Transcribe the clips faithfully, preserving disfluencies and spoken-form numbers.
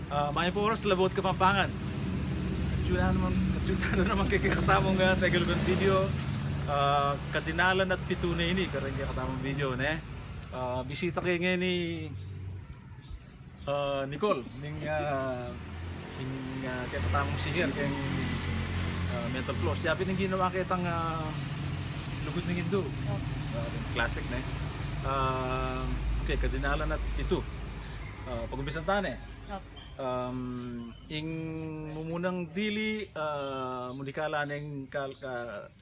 Ah, mayap a oras, Labuad Kapampangan. Katsyu na naman, katsyu tana naman keng kekatamung, ah, Tegalugan video. Ah, kadinalan at pitu na ini kareng kekatamung video, ne? Ah, bisita ke ngeni, ah, Nicole, ning, ah, ning, ah, kekatamung singer keng, ah, Metal Flow. Siya pin ing ginawa ketang, ah, Lugud ning Indu. Opo. Ah, classic, ne? Ah, okay, kadinalan at pitu. Ah, pag-umpisan tana, ne? Opo. Um, ing mumunang dili, ah, munikala neng kal-, ka-,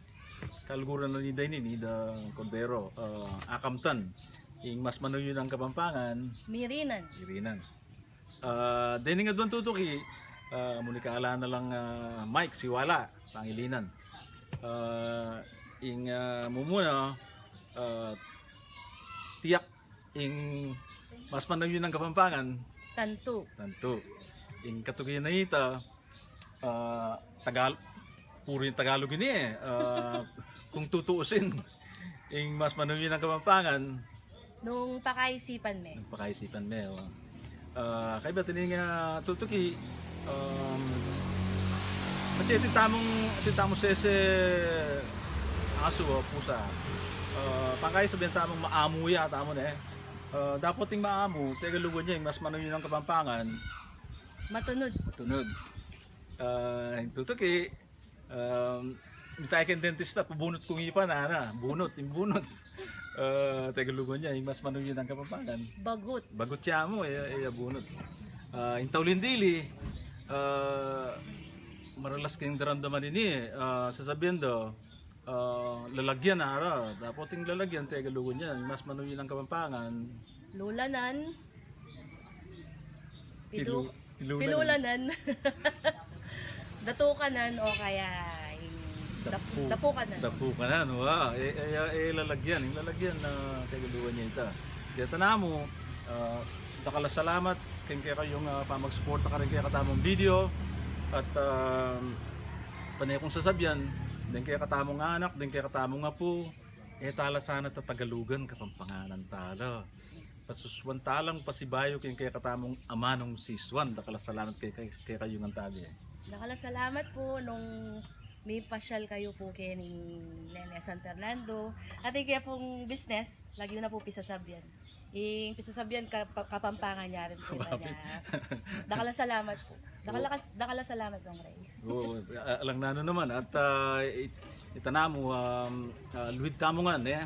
kaluguran na ni Daini, ni Da Cordero, ah, akamtan. Ing mas manuyun a Kapampangan, Mirinan. Mirinan. Ah, dening aduang tutuki, ah, munikala na lang, ah, Mike, Siwala, Pangilinan. Ah, ing, ah, mumuna, ah, tiyak ing mas manuyun a Kapampangan, Tantu. Tantu. Ing katuki na ita, ah, Tagal-, puro ing Tagalog ini, eh. Ah, kung tutuusin, ing mas manuyun a Kapampangan, Nung pakaisipan me. Nung pakaisipan me, o. Ah, kaybat ining, ah, tutuki, um, atin tamung, atin tamung sese, asu o pusa. Ah, pangkaisabian tamung maamu ya, tamu ne. Ah, dapot ing maamu, Tegalugan ya, ing mas manuyun a Kapampangan, Matunud. Matunud. Ah, ing tutuki, um, minta ke keng dentista, pabunut kung ipan, ana, bunut, ing bunut. Ah, Tegalugan ya, ing mas manuyun a Kapampangan, Bagut. Bagut ya mu, e, e, bunut. Ah, ing tauling dili, ah, maralas keng daramdaman ini, ah, sasabian da, ah, lalagyan, ara. Dapot ing lalagyan, Tegalugan ya, ing mas manuyun a Kapampangan, Lulanan. Pilu-, Pilu-, pilulanan. Pilulanan. Datukanan o kaya ing dap-, Dapu-, dapukanan. Dapukanan, wa. E, e, e, lalagyan, ing lalagyan na Tegalugan ya ita. Kaya tana mu, ah, dakal a salamat keng kekayung, ah, pamagsuporta kareng kekatamung video. At, ah, pane kung sasabian, deng kekatamung anak, deng kekatamung apu, e tala sana tatagalugan Kapampanganan tala. Pasusuan talang pasibayu keng kekatamung amanung sisuan. Dakal a salamat keng, keng, kekayung antabi. Dakal a salamat pu nung mipasyal kayu pu keni Nene San Fernando. At ing kekayung pung business, lagi yu na pu pisasabian. Ing pisasabian ka-, pa-, Kapampangan ya rin pu. Mapit. Dakal a salamat pu. Dakal a kas-, dakal a salamat, Gong Ray. O, a-, alang nanu naman. At, ah, it-, ita na mu, um, ah, luid tamu ngan, e.